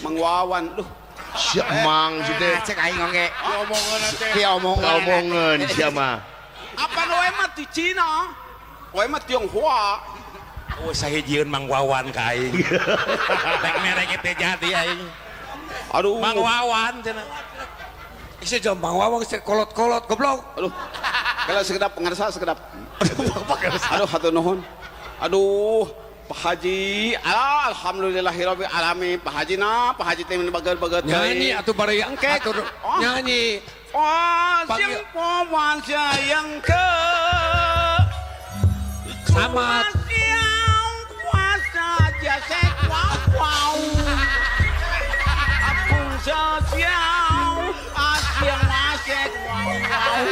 Mang Wawan, duh. Si Mang si teh. Cek aing oge. Diomongeun teh. Diomongeun. Kaomongeun sia mah. Apa we mah di Cina? We mah Tionghoa. Oh, sahijieun Mang Wawan ka aing. Rek merek teh jadi aing. Aduh. Mang Wawan cenah. Isi jam Mang Wawan geus kolot-kolot goblok. Aduh. Kalau sekedap pengarsa sekedap. Aduh hatur nuhun. Aduh, Pak Haji, alhamdulillahirabbil alamin. Pak Haji na, Pak Haji teh bager-bager teh. Nyanyi atuh bari Engke. atur Oh. nyanyi. Oh, Panggil. siang po yang ke. Selamat. Siang puasa jasa wow. Apung siang asyang masek wow.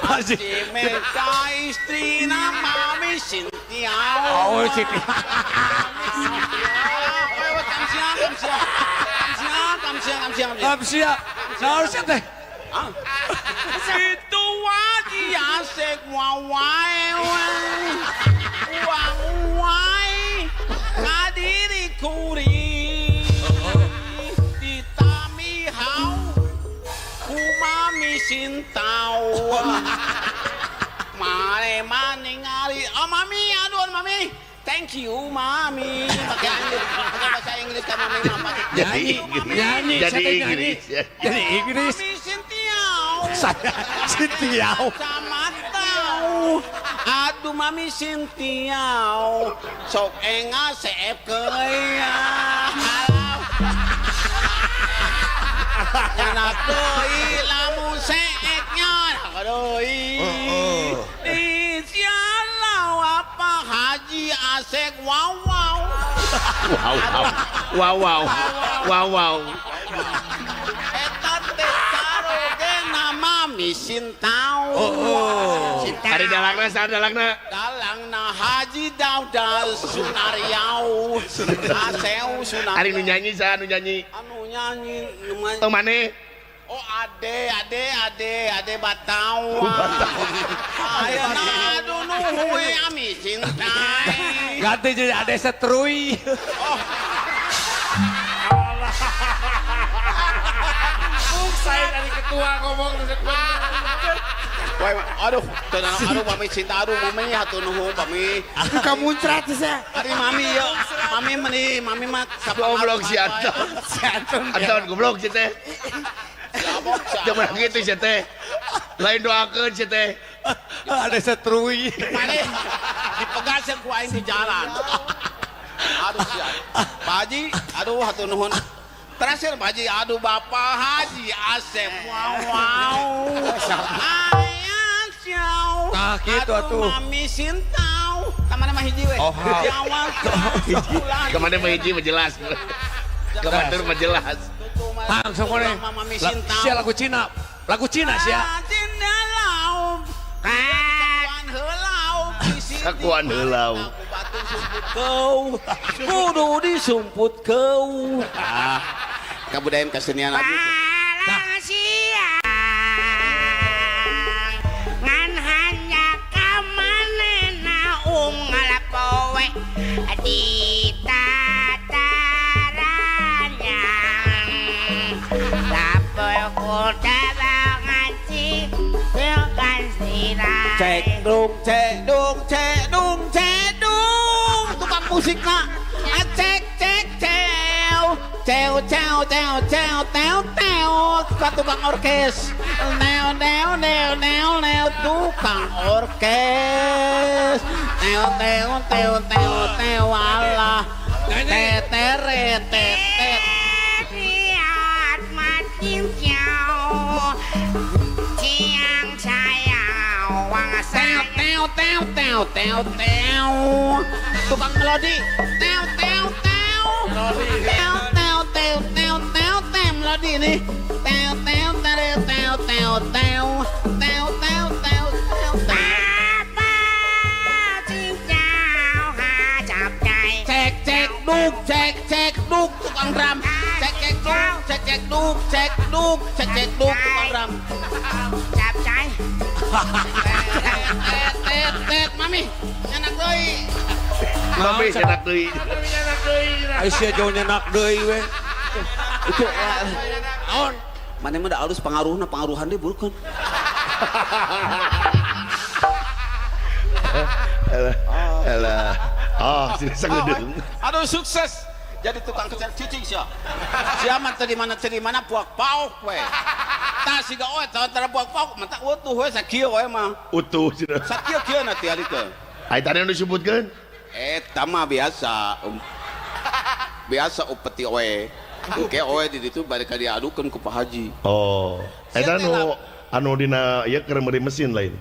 Masih. Si meka istri nama mami Cynthia. Oh, Siti. Kamsia, kamsia, kamsia, kamsia, kamsia. Kamsia. Naon sia teh? Itu wajib asek wawai wawai kadiri kuri ditami hau kumami sintau mare maningali oh mami aduh mami thank you mami pakai Inggris pakai bahasa Inggris kan mami mama Jadi Inggris. Nyanyi, Jadi saya teh Inggris. nyanyi. Jadi Inggris. Mami Sintiau Saya Sintiau. sama tahu aduh mami Sintiau sok enga seep keya nyanak deui lamun seeknya deui di sialau apa Haji Asek wow wow Wow wow. Wow wow. Wow wow. eta teh sarogena mami Sintau Oh. Ari dalangna saha dalangna? Dalangna Haji Dauda Sunariau Aseu Sunariau Ari nu nyanyi saha nu nyanyi? Anu nyanyi nu Oh maneh? Oh ade ade ade ade batau Ayeuna aduh nuhu ami cintai Ganti jadi ade setrui. Oh. Saya dari ketua ngomong Wah, aduh, tenang, aduh mami cinta, aduh mami hatur nuhun mami. Kamuncrat sia. Ari mami yo, mami meni, mami mah Goblok si Anton. Si Anton. Anton goblok si teh. Jangan gitu si teh. Lain doakeun si teh. Ada setrui. Mane dipegaskeun ku aing di jalan. Aduh sia. Pak Haji, aduh hatur nuhun. Terakhir Pak Haji, aduh Bapak Haji Asep wow wow. Ayah siau. Nah, gitu aduh atuh. Mami sintau. Kamana mah hiji we. Oh, ha. Jawa. Kemana mah hiji mah jelas. Kematur mah jelas. Langsung mana? Mami sintau. Sia lagu Cina. Lagu Cina sia. Sakuan heulau. Kau kudu disumput kau. Ah, kabudayaan kesenian abdi. Palang siang ngan hanya kamanena unggal poe di tatarannya lapor kuda bangaji bukan sirai Cek dung cek dung cek dung cek dung tukang musik nak cek cek cew cew cew cew cew tew tew ke tukang orkes neo neo neo neo neo tukang orkes neo neo teo teo teo alah te te re te te lihat mati jauh siang saya wang teo saya teo teo teo teo teo tukang melodi teo teo teo teo teo teo teo teo teo melodi nih teo teo teo teo teo teo teo teo teo teo teo apa cincau hajab jai cek cek duk cek cek duk tukang drum cek cek duk cek cek duk cek duk cek cek duk tukang drum jab jai tet tet tet mami anak doi Babe nyenak deui. Ai sia jauh nyenak deui we. Itu naon? Mana mah da alus pangaruhna, pangaruhan deui buruk kan. Alah. Ah, sini sagedeung. Aduh sukses. Jadi tukang kecer cicing sia. Sia mah teu di mana puak paok we. Tah siga oe tah tara puak paok mah tak utuh we sakieu we mah. Utuh cenah. Sakieu kieu na ti ari teh. Ai tadi anu disebutkeun? Eta mah biasa. Biasa upeti oe. Engke oe di ditu bade ka diadukeun ku Pak Haji. Oh, eta anu anu dina ieu keur meuli mesin lain.